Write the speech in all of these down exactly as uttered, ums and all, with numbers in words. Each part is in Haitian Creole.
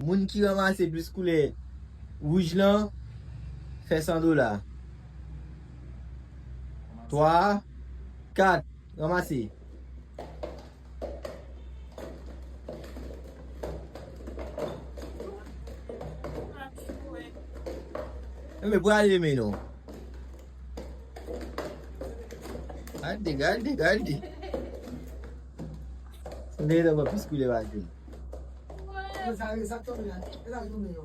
Moun ki ranmase plis koulè wouj lan, fè san dola. Twa, kat, ranmase. Enben, prale men non. Gade, gade, gade. Nèg la plis koulè pase. Sa, sa tonbe la. Sa tonbe yo.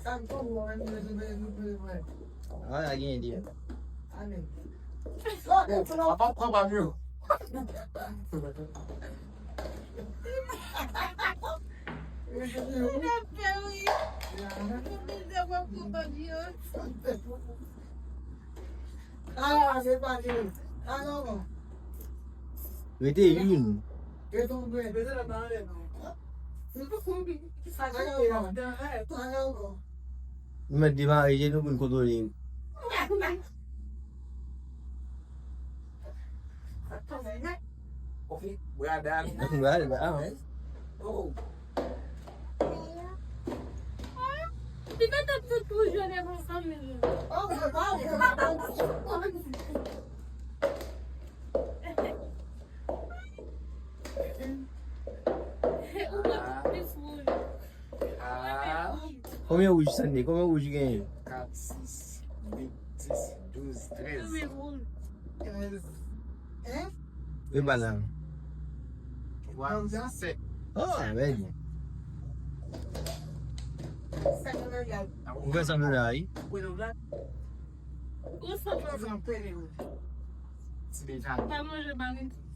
Sa tonbe yo, men, men, men, men, men. Ah, la gen de. Amen. Papa, pran pa yo. Rete youn. Nou mèt demare je nou pou n kontwole. Ok, brada. Brada, ah, wi. Oh. Li mete tout pou jwenn ansanm. Oh, se pa vre. Ou mete plis wouj. Ah. Konbyen wouj, Sandy? Konbyen wouj ou genyen? Kat, sis, uit, dis, douz, trèz. Konbyen wouj? Trèz. Hein? E pa la. Twa, sèt. Oh, bèl. Ou fè san dola, wi. Ou san dola. Ti deja. Pa manje, pa manje.